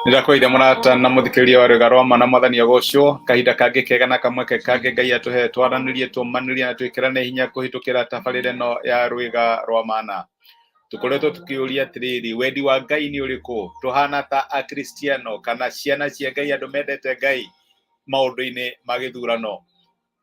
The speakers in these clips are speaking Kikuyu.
Nĩndakũgeithia mũrata na mũthikĩrĩria wa rwĩga rwa ma na mwathani agocwo. Kahinda kangĩ kega na kamweke kangĩ Ngai atũhe twaranĩrie, tũmanĩrie na twĩkĩrane hinya kũhĩtũkĩra tabarĩra ĩno ya rwĩga rwa mana. Tũkoretwo tũkĩũria atĩrĩrĩ, wendi wa Ngai nĩ ũrĩkũ? Tũhana ta Akristiano kana ciana cia Ngai, andũ mendete Ngai maũndũ-inĩ ma gĩthurano.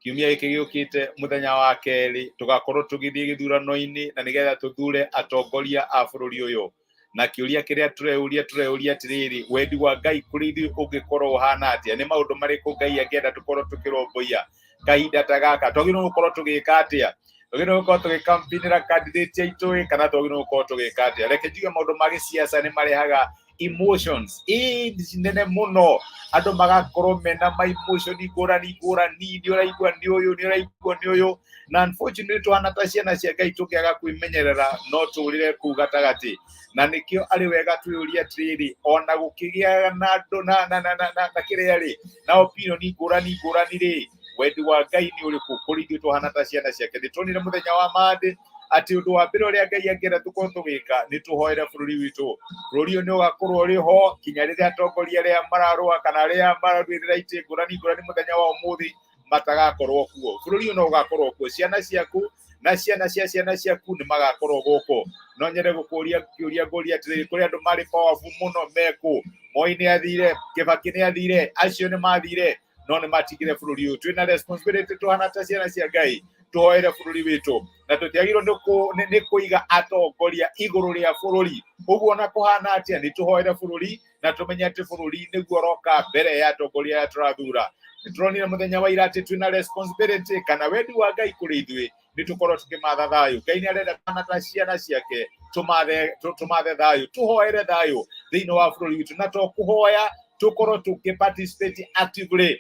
Kiumia gĩkĩ gĩũkĩte mũthenya wa kerĩ tũgakorwo tũgĩthiĩ gĩthurano-inĩ na nĩgetha tũthure atongoria a bũrũri ũyũ. Na kĩũria kĩrĩa tũreyũria, tũreyũria atĩrĩrĩ, wendi wa Ngai kũrĩ ithuĩ ũngĩkorwo ũhana atĩa? Nĩ maũndũ marĩkũ Ngai angĩenda tũkorwo tũkĩrũmbũiya kahinda ta gaka? Twagĩrĩirwo gũkorwo tũgĩka atĩa? Twagĩrĩirwo gũkorwo tũgĩkampĩinĩra candidate aitũ ĩ, kana twagĩrĩirwo gũkorwo tũgĩka atĩa? Reke njuge maũndũ ma gĩciaca nĩ marehaga emotions ĩ nene mũno, andũ magakorwo mena ma emotion ngũrani ngũrani, nĩ ũraigua nĩ ũyũ, nĩ ũraigua nĩ ũyũ, na unfortunately tũhana ta ciana cia Ngai tũngĩaga kwĩmenyerera no tũrĩre kũu gatagatĩ. Na nĩkĩo arĩ wega twĩyũrie atĩrĩrĩ, ona gũkĩgĩaga na andũ na kĩrĩa rĩ, na opinion ngũrani ngũrani rĩ, wendi wa Ngai nĩ ũrĩkũ kũrĩ ithuĩ tũhana ta ciana ciake? Nĩ tuonire mũthenya wa Monday atĩ ũndũ wa mbere ũrĩa Ngai angĩenda tũkorwo tũgĩka nĩ tũhoere bũrũri witũ. Bũrũri ũyũ nĩ ũgakorwo ũrĩ ho kinya rĩrĩa atongoria arĩa mararũa kana arĩa mararũĩrĩra itĩ ngũrani ngũrani mũthenya wa ũmũthĩ matagakorwo kuo. Bũrũri ũyũ no ũgakorwo kuo, ciana ciaku na ciana cia ciana ciaku nĩ magakorwo gũkũ. No nyende gũkũria kĩũria, ngũria atĩrĩrĩ, kũrĩ andũ marĩ powerful mũno mekũ? Moi nĩ athire, Kĩbakĩ nĩ athire, acio nĩ mathire, no nĩ matigire bũrũri ũyũ. Twĩna responsibility tũhana ta ciana cia Ngai tũhoere bũrũri witũ, na tũtiagĩrĩirwo nĩ kũiga atongoria igũrũ rĩa bũrũri. Ũguo na kũhana atĩa, nĩ tũhoere bũrũri na tũmenye atĩ bũrũri nĩguo ũroka mbere ya atongoria aya tũrathura. Nĩ tũronire mũthenya wa ira atĩ twĩna responsibility kana wendi wa Ngai kũrĩ ithuĩ nĩ tũkorwo tũkĩmatha thayũ. Ngai nĩ arenda twana ta ciana ciake tũmathe thayũ, tũhoere thayũ thĩinĩ wa bũrũri witũ, na to kũhoya, tũkorwo tũkĩ participate actively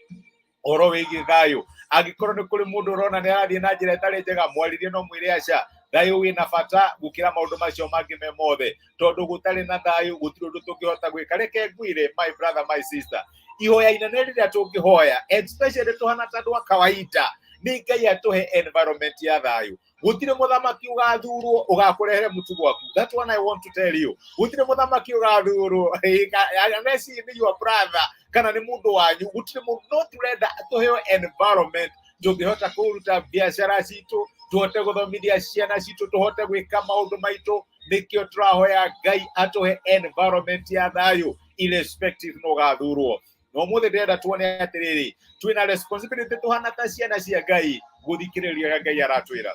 ũhoro wĩgiĩ thayũ. Angĩkorwo nĩ kũrĩ mũndũ ũrona nĩ arathiĩ na njĩra ĩtarĩ njega, mwarĩrie no mwĩre aca. Thayũ wĩna bata gũkĩra maũndũ macio mangĩ me mothe, tondũ gũtarĩ na thayũ gũtirĩ ũndũ tũngĩhota gwĩka. Reke ngwĩre, my brother, my sister, ihoya inene rĩrĩa tũngĩhoya, especially tũhana ta andũ a kawaida, nĩ Ngai atũhe environment ya thayũ. Gũtirĩ mũthamaki ũgathurwo ũgakũrehere mũtu gwaku. That one I want to tell you. Gũtirĩ mũthamaki ũgathurwo, unless nĩ your brother kana nĩ mũndũ wanyu, gũtirĩ mũndũ. No tũrenda tũheo environment tũngĩhota kũruta biacara citũ, tũhote gũthomithia ciana citũ, tũhote gwĩka maũndũ maitũ. Nĩkĩo tũrahoya Ngai atũhe environment ya thayũ irrespective no ũgathurwo. Na ũmũthĩ ndĩrenda tuone atĩrĩrĩ, twĩna responsibility tũhana ta ciana cia Ngai gũthikĩrĩria ũrĩa Ngai aratwĩra.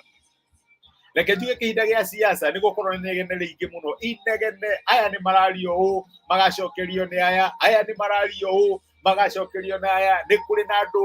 Reke njuge kĩhinda gĩa siasa nĩ gũkorwo nĩ inegene rĩingĩ mũno, inegene, aya nĩ marario ũũ magacokerio nĩ aya, aya nĩ marario ũũ magacokerio nĩ aya. Nĩ kũrĩ na andũ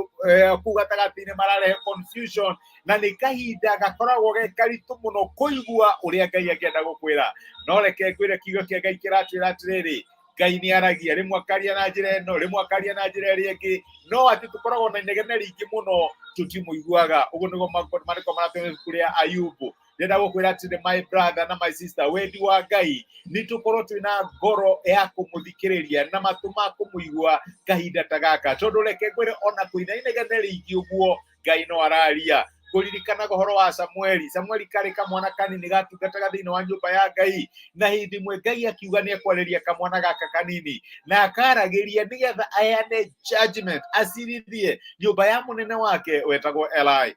kũu gatagatĩ-inĩ mararehe confusion, na nĩ kahinda gakoragwo ge karitũ mũno kũigua ũrĩa Ngai angĩenda gũkwĩra. No reke ngwĩre, kiugo kĩa Ngai kĩratwĩra atĩrĩrĩ, Ngai nĩ aragia, rĩmwe akaria na njĩra ĩno, rĩmwe akaria na njĩra ĩrĩa ĩngĩ, no atĩ tũkoragwo na inegene rĩingĩ mũno tũtimũiguaga. Ũguo nĩguo maandĩko maratwĩra ibuku rĩa Ayubu. Ndĩrenda gũkwĩra atĩrĩ, my brother na my sister, wendi wa Ngai nĩ tũkorwo twĩna ngoro ya kũmũthikĩrĩria na matũ ma kũmũigua kahinda ta gaka, tondũ reke ngwĩre, ona kwĩna inegene rĩingĩ ũguo, Ngai no araria. Kũririkanaga ũhoro wa Samueli. Samueli karĩ kamwana kanini gatungataga thĩinĩ wa nyũmba ya Ngai, na hĩndĩ ĩmwe Ngai akiuga nĩ ekwarĩria kamwana gaka kanini, na akaragĩria nĩgetha aheane judgment, acirithie nyũmba ya mũnene wake wetagwo Eli.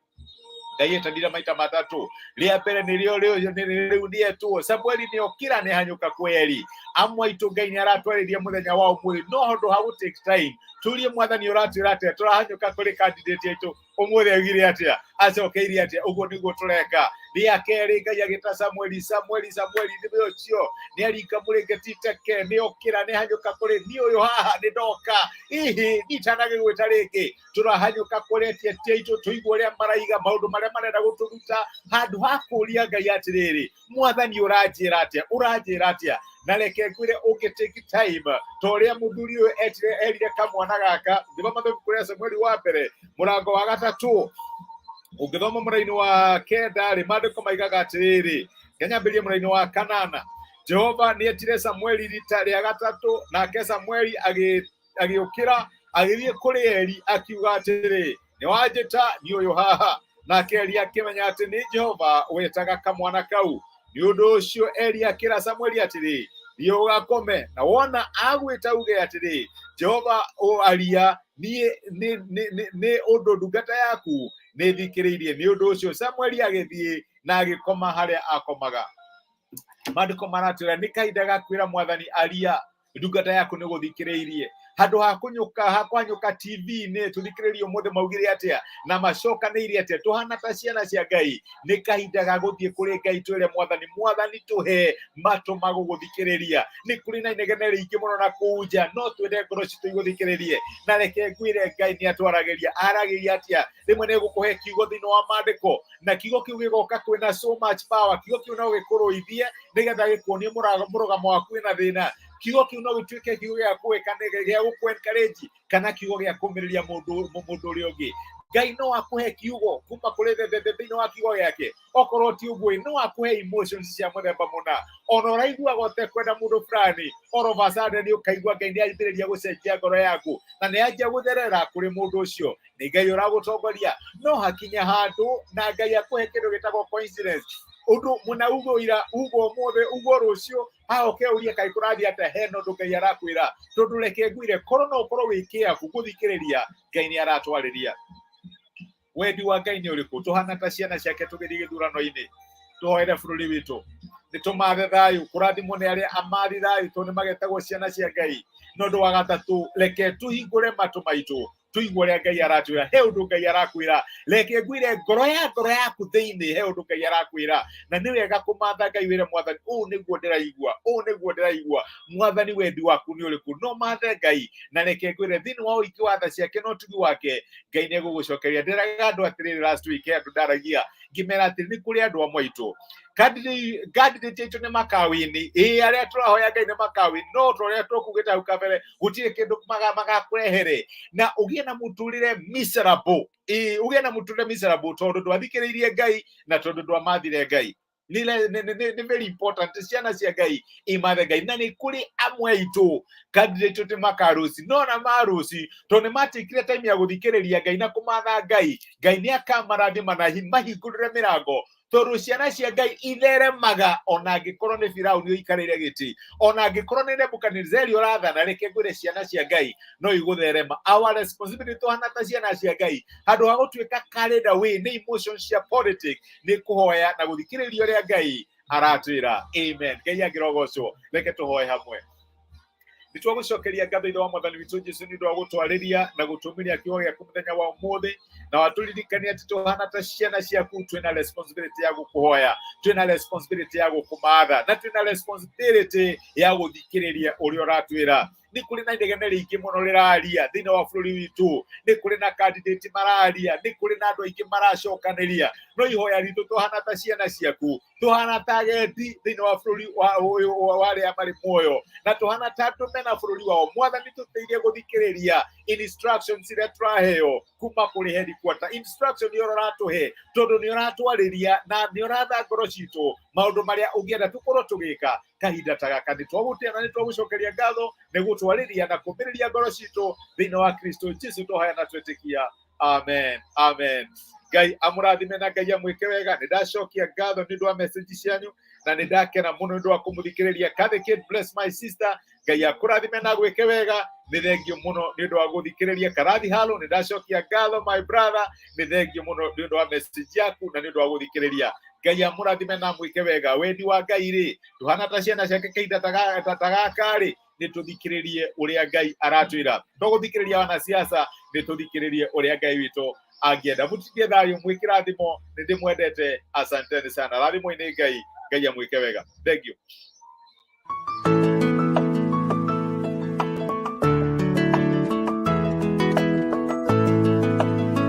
Ngai etanire maita matatũ. Rĩa mbere nĩrĩo rĩu nĩetwo Samueli, nĩ okĩra, nĩ hanyũka kwĩ Eli. Amwe aitũ Ngai nĩ aratwarĩria mũthenya wa ũmũthĩ, no handũ ha gũ take time tũrie mwathani ũratwĩra atĩa, tũrahanyũka kũrĩ candidate aitũ, ũmũthĩ augire atĩa, acokeirie atĩa. Ũguo nĩguo tũreka. Rĩa kerĩ Ngai agĩta Samueli, Samueli, Samueli, nĩwe ũcio, nĩ aringa mũrĩngĩti teke, nĩ okĩra, nĩ hanyũka kũrĩ niĩ ũyũ haha, nĩ ndoka, hihi nditanagĩgwĩta rĩngĩ. Tũrahanyũka kũrĩ atia aitũ tũigue ũrĩa maraiga, maũndũ marĩa marenda gũtũruta, handũ ha kũria Ngai atĩrĩrĩ, mwathani ũranjĩra atĩa, ũranjĩra atĩa? Na reke ngwĩre, ũngĩ take time ta ũrĩa mũthuri ũyũ etire erire kamwana gaka, ngĩthoma ibuku rĩa Samueli wa mbere mũrango wa gatatũ, ũngĩthoma mũraini wa kenda rĩ, maandĩko maigaga atĩrĩrĩ, nganyambĩrĩrie mũraini wa kanana: Jehova nĩetire Samueli rita rĩa gatatũ, nake Samueli agĩũkĩra agĩthiĩ kũrĩ Eli, akiuga atĩrĩ, "Nĩ wanjĩta, niĩ ũyũ haha." Nake Eli akĩmenya atĩ nĩ Jehova wetaga kamwana kau. Nĩ ũndũ ũcio Eli akĩra Samueli atĩrĩ, Thiĩ ũgakome, na wona agwĩta uge atĩrĩ, Jehova aria, niĩ nĩ ũndũ ndungata yaku nĩ thikĩrĩirie. Nĩ ũndũ ũcio Samueli agĩthiĩ na agĩkoma harĩa akomaga. Maandĩko maratwĩra nĩ kahinda ga kwĩra Mwathani, aria, ndungata yaku nĩ gũthikĩrĩirie. Handũ ha kũnyũka ha kwanyũka TV-inĩ tũthikĩrĩrie ũmũthĩ maugire atĩa na macokanĩirie atĩa, tũhana ta ciana cia Ngai. Nĩ kahinda ga gũthiĩ kũrĩ Ngai twĩre Mwathani, Mwathani tũhe matũ ma gũgũthikĩrĩria. Nĩ kũrĩ na inegene rĩingĩ mũno na kũu nja, no twende ngoro citũ igũthikĩrĩrie. Na reke ngwĩre, Ngai nĩ atwaragĩria. Aragĩria atĩa? Rĩmwe nĩ egũkũhe kiugo thĩinĩ wa maandĩko, na kiugo kĩu gĩgoka kwĩna so much power. Kiugo kĩu no gĩkũrũithie nĩgetha gĩkuonie mũrũgamo waku wĩna thĩna. Kiugo kĩu no gĩtuĩke kiugo gĩa kũĩka, gĩa gũkũ encourage, kana kiugo gĩa kũmĩrĩria mũndũ ũrĩa ũngĩ. Ngai no akũhe kiugo kuma kũrĩ thĩinĩ wa kiugo gĩake. Okorwo ti ũguo, no akũhe emotions cia mũthemba mũna. Ona ũraiguaga ũtekwenda mũndũ fulani, all of a sudden ũkaigua Ngai nĩ ambĩrĩria gũcenjia ngoro yaku na nĩ anjia gũtherera kũrĩ mũndũ ũcio. Nĩ Ngai ũragũtongoria. No hakinya handũ na Ngai akũhe kĩndũ gĩtagwo coincidence, ũndũ mũna ugo ira, ugo ũmũthĩ, ugo rũciũ, haoke ũrie kaĩ kũrathiĩ atĩa. Hena ũndũ Ngai arakwĩra, tondũ reke ngwĩre, korwo no ũkorwo wĩ kĩabu gũthikĩrĩria, Ngai nĩ aratwarĩria. Wendi wa Ngai nĩ ũrĩkũ? Tũhana ta ciana ciake tũgĩthiĩ gĩthurano-inĩ, tũhoere bũrũri witũ, nĩ tũmathe thayũ. Kũrathimwo nĩ arĩa amathi thayũ, tondũ nĩ magetagwo ciana cia Ngai. Na ũndũ wa gatatũ, reke tũhingũre matũ maitũ tũigue ũrĩa Ngai aratwĩra. He ũndũ Ngai arakwĩra. Reke ngwĩre, ngoro yaku thĩinĩ he ũndũ Ngai arakwĩra, na nĩ wega kũmatha Ngai wĩre Mwathani, ũũ nĩguo ndĩraigua, ũũ nĩguo ndĩraigua, Mwathani, wendi waku nĩ ũrĩkũ? No mathe Ngai, na reke ngwĩre, thĩinĩ wa ũingĩ wa tha ciake na ũtugi wake, Ngai nĩ egũgũcokeria. Ndĩraga andũ atĩrĩrĩ, last week he andũ ndaragia ngĩmera atĩrĩ, nĩ kũrĩ andũ amwe aitũ, candidate aitũ nĩ makawini, ĩĩ, arĩa tũrahoya Ngai nĩ makawini, no ta ũrĩa tũkugĩte hau kabere, gũtirĩ kĩndũ magakũrehere na ũgĩe na mũtũrĩre miserable. Ĩĩ, ũgĩe na mũtũrĩre miserable tondũ ndwathikĩrĩirie Ngai na tondũ ndwamathire Ngai. Nĩ very important ciana cia Ngai imathe Ngai. Na nĩ kũrĩ amwe aitũ candidate tĩ makaruci, no na maruci tondũ nĩ matikire time ya gũthikĩrĩria Ngai na kũmatha Ngai. Ngai nĩ akamarathima na mahingũrĩre mĩrango, tondũ ciana cia Ngai itheremaga ona angĩkorwo nĩ Firauni ũikarĩire gĩtĩ, ona angĩkorwo nĩ Nebukadnezeri ũrathana. Reke ngwĩre, ciana cia Ngai no igũtherema. Our responsibility, tũhana ta ciana cia Ngai, handũ ha gũtuĩka carried away nĩ emotions cia politics, nĩ kũhoya na gũthikĩrĩria ũrĩa Ngai aratwĩra. Amen. Ngai angĩrogocwo. Reke tũhoe hamwe. Nĩ twagũcokeria ngatho, Ithe wa Mwathani witũ Jesu, nĩ ũndũ wa gũtwarĩria na gũtũmĩria kiugo gĩaku mũthenya wa ũmũthĩ, na watũririkania atĩ tũhana ta ciana ciaku twĩna responsibility ya gũkũhoya, twĩna responsibility ya gũkũmatha, na twĩna responsibility ya gũthikĩrĩria ũrĩa ũratwĩra. Nĩ kũrĩ na inegene rĩingĩ mũno rĩraria thĩinĩ wa bũrũri witũ, nĩ kũrĩ na candidate mararia, nĩ kũrĩ na andũ aingĩ maracokanĩria, no ihoya ritũ, tũhana ta ciana ciaku, tũhana ta agendi thĩinĩ wa bũrũri wa arĩa marĩ muoyo, na tũhana ta andũ mena bũrũri wao, Mwathani, tũteithie gũthikĩrĩria instructions iria tũraheo kuma kũrĩ headquarter, instruction iria ũratũhe, tondũ nĩ ũratwarĩria na nĩ ũratha ngoro citũ maũndũ marĩa ũngĩenda tũkorwo tũgĩka kahinda ta gaka. Nĩ twagũtĩa na nĩ twagũcokeria ngatho nĩ gũtwarĩria na kũmĩrĩria ngoro citũ. Thĩinĩ wa Kristo Jesu tũhoya na twĩtĩkia, amen, amen. Ngai amũrathime na Ngai amwĩke wega. Nĩ ndacokia ngatho nĩ ũndũ wa message cianyu na nĩ ndakena mũno nĩ ũndũ wa kũmũthikĩrĩria. Kathy Kid, bless my sister, Ngai akũrathime na gwĩke wega. Nĩ thengio mũno nĩ ũndũ wa gũthikĩrĩria. Karathi halo, nĩ ndacokia ngatho, my brother, nĩ thengio mũno nĩ ũndũ wa message yaku na nĩ ũndũ wa gũthikĩrĩria. Ngai amũrathime na amwĩke wega. Wendi wa Ngai rĩ, tũhana ta ciana ciake kahinda ta gaka rĩ, nĩ tũthikĩrĩrie ũrĩa Ngai aratwĩra. To gũthikĩrĩria wanasiasa, nĩ tũthikĩrĩrie ũrĩa Ngai witũ angĩenda. Mũtindie thayũ, mwĩkĩrathimo, nĩ ndĩmwendete. Asanteni sana, rathimwo-inĩ Ngai. Ngai amwĩke wega. Thank you.